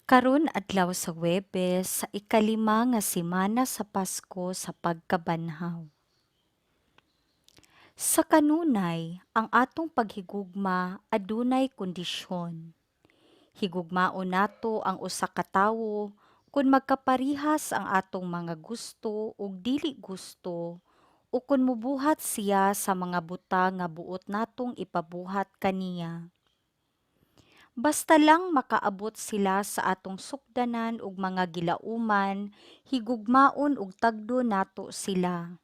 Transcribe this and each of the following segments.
Karon adlaw sa Huwebes sa 5 nga semana sa Pasko sa pagkabanhaw. Sa kanunay, ang atong paghigugma adunay kondisyon. Higugmaon nato ang usa ka tawo kun magkaparehas ang atong mga gusto ug dili gusto o kun mobuhat siya sa mga butang nga buot natong ipabuhat kaniya. Basta lang makaabot sila sa atong sukdanan ug mga gilauman, higugmaon ug tagdon nato sila.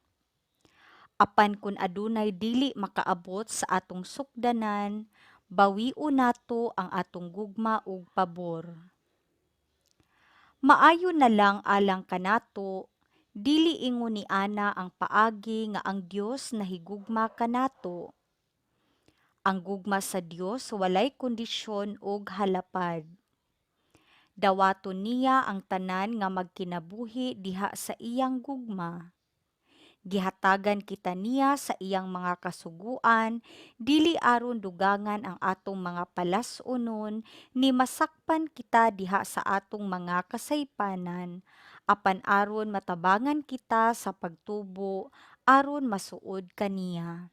Apan kun adunay dili makaabot sa atong sukdanan, bawion nato ang atong gugma ug pabor. Maayo na lang alang kanato, dili ingon niana ang paagi nga ang Dios nahigugma kanato. Ang gugma sa Dios walay kondisyon ug halapad. Dawaton niya ang tanan nga magkinabuhi diha sa iyang gugma. Gihatagan kita niya sa iyang mga kasuguan dili aron dugangan ang atong mga palas-unon ni masakpan kita diha sa atong mga kasaypanan, apan aron matabangan kita sa pagtubo aron masuod kaniya.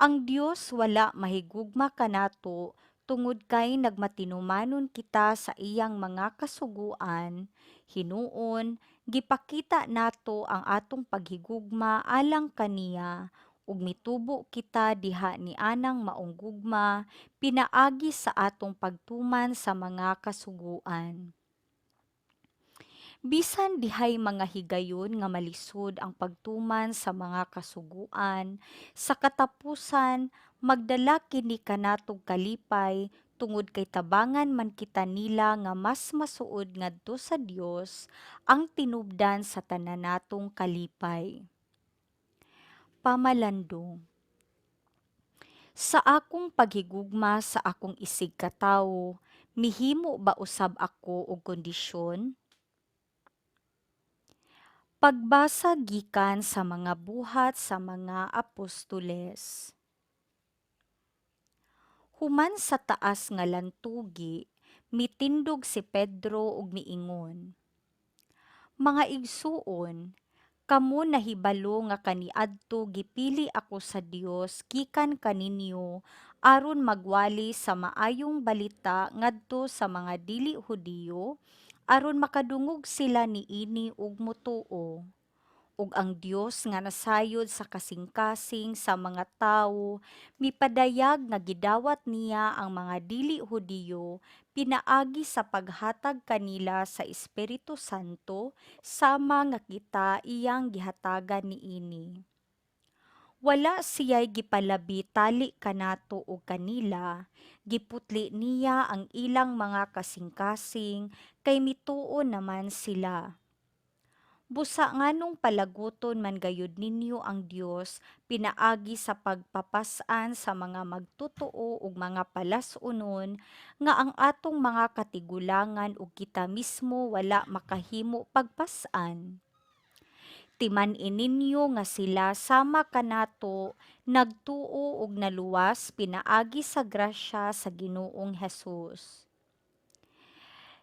Ang Dios wala mahigugma kanato tungod kay nagmatinumanon kita sa iyang mga kasuguan, hinuon gipakita nato ang atong paghigugma alang kaniya ug mitubo kita diha nianang maong gugma pinaagi sa atong pagtuman sa mga kasuguan. Bisan dihay mga higayon nga malisod ang pagtuman sa mga kasuguan, sa katapusan magdala kini kanatog kalipay tungod kay tabangan man kita nila nga mas masuod ngadto sa Dios ang tinubdan sa tanan natong kalipay. Pamalandong. Sa akong paghigugma sa akong isigkatawo, mihimo ba usab ako og kondisyon? Pagbasa gikan sa mga Buhat sa mga Apostoles. Human sa taas nga lantugi, mitindog si Pedro ug miingon, "Mga igsuon, kamo nahibalo nga kaniadto gipili ako sa Dios gikan kaninyo aron magwali sa maayong balita ngadto sa mga dili Hudiyo aron makadungog sila niini ug motuo. Ug ang Dios nga nasayod sa kasing-kasing sa mga tawo mipadayag nga gidawat niya ang mga dili Hudiyo pinaagi sa paghatag kanila sa Espiritu Santo sama nga kita iyang gihatagan niini. Wala siya'y gipalabi tali kanato ug kanila, giputli niya ang ilang mga kasing-kasing kay mituo naman sila. Busa nganong palaguton man gayud ninyo ang Dios pinaagi sa pagpapas-an sa mga magtotoo ug mga palas-unon nga ang atong mga katigulangan ug kita mismo wala makahimo pagpas-an? Timan-i ninyo nga sila sama kanato nagtuo ug naluwas pinaagi sa grasya sa Ginoong Hesus."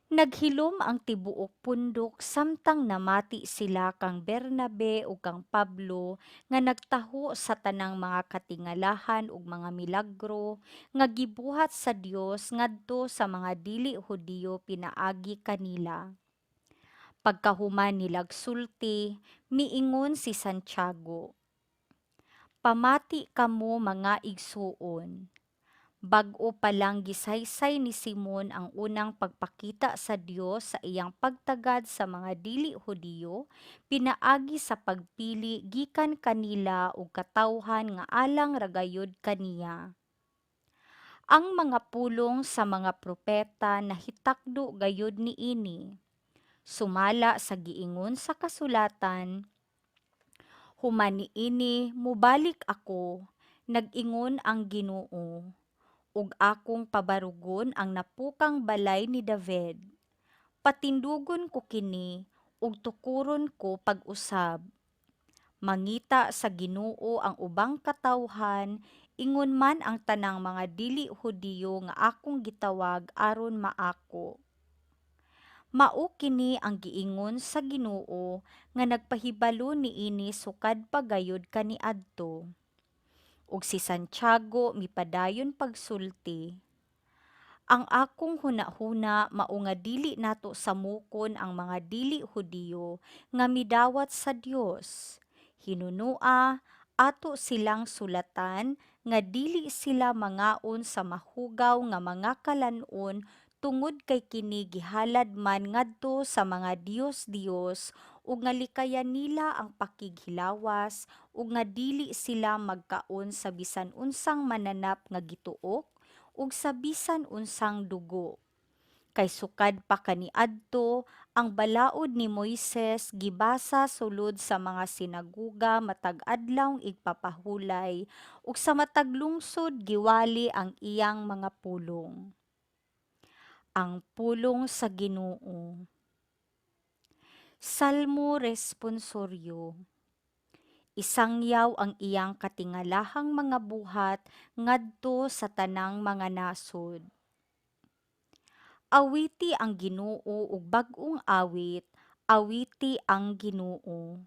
Naghilom ang tibuok pundok samtang namati sila kang Bernabe ug kang Pablo nga nagtaho sa tanang mga katingalahan ug mga milagro nga gibuhat sa Dios ngadto sa mga dili Hudiyo pinaagi kanila. Pagkahuman nilag sulti, miingon si Santiago, "Pamati kamo, mga igsuon. Bag-o pa lang gisaysay ni Simon ang unang pagpakita sa Dios sa iyang pagtagad sa mga dili Hudiyo pinaagi sa pagpili gikan kanila og katawhan nga alang ra gayud kaniya. Ang mga pulong sa mga propeta nahitakdo gayud niini. Sumala sa giingon sa kasulatan, 'Human niini mobalik ako, nag-ingon ang Ginoo, ug akong pabarugon ang napukang balay ni David. Patindugon ko kini ug tukuron ko pag-usab. Mangita sa Ginoo ang ubang katawhan, ingon man ang tanang mga dili Hudiyo nga akong gitawag aron maako.' Mao kini ang giingon sa Ginoo nga nagpahibalo niini sukad pa gayud kaniadto." Ug si Santiago mipadayon pagsulti, "Ang akong hunahuna mao nga dili nato samukon ang mga dili Hudiyo nga midawat sa Dios. Hinunua ato silang sulatan nga dili sila mangaon sa mahugaw nga mga kalan-on tungod kay kini gihalad man ngadto sa mga diyos-diyos, ug nga likayan nila ang pakighilawas, ug nga dili sila magkaon sa bisan unsang mananap nga gituok ug sa bisan unsang dugo. Kay sukad pa kaniadto ang balaod ni Moises gibasa sulod sa mga sinagoga matag adlawng igpapahulay, ug sa matag lungsod giwali ang iyang mga pulong." Ang pulong sa Ginoo. Salmo responsoryo. Isangyaw ang iyang katingalahang mga buhat ngadto sa tanang mga nasod. Awiti ang Ginoo og bag-ong awit, awiti ang Ginoo.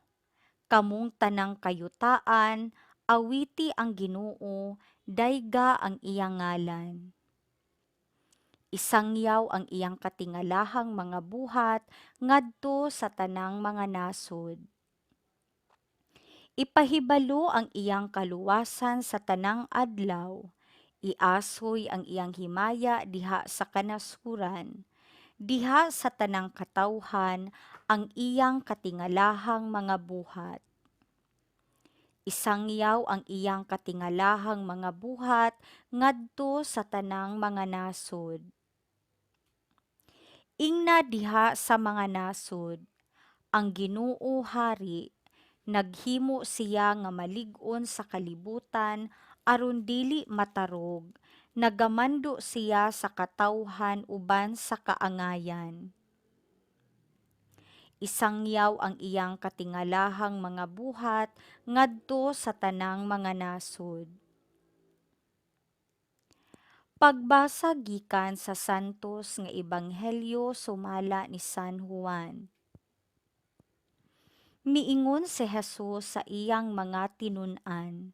Kamong tanang kayutaan, awiti ang Ginoo, dayga ang iyang ngalan. Isangyaw ang iyang katingalahang mga buhat ngadto sa tanang mga nasod. Ipahibalo ang iyang kaluwasan sa tanang adlaw. Iasoy ang iyang himaya diha sa kanasuran. Diha sa tanang katawhan ang iyang katingalahang mga buhat. Isangyaw ang iyang katingalahang mga buhat ngadto sa tanang mga nasod. Ingna diha sa mga nasod, "Ang Ginoo hari, naghimo siya nga malig-on sa kalibutan aron dili matarog, nagamando siya sa katawhan uban sa kaangayan." Isangyaw ang iyang katingalahang mga buhat ngadto sa tanang mga nasod. Pagbasa gikan sa Santos nga Ebanghelyo sumala ni San Juan. Miingon si Jesus sa iyang mga tinun-an,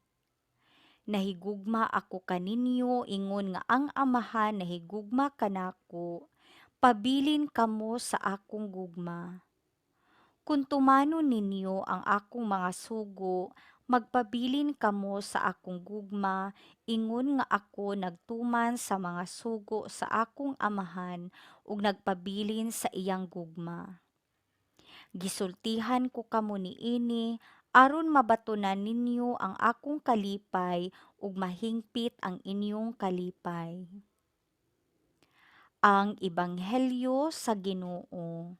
"Nahigugma ako kaninyo ingon nga ang Amahan nahigugma kanako, pabilin kamo sa akong gugma. Kun tumanon ninyo ang akong mga sugo, magpabilin kamo sa akong gugma ingon nga ako nagtuman sa mga sugo sa akong Amahan ug nagpabilin sa iyang gugma. Gisultihan ko kamo niini aron mabatonan ninyo ang akong kalipay ug mahingpit ang inyong kalipay." Ang Ebanghelyo sa Ginoo.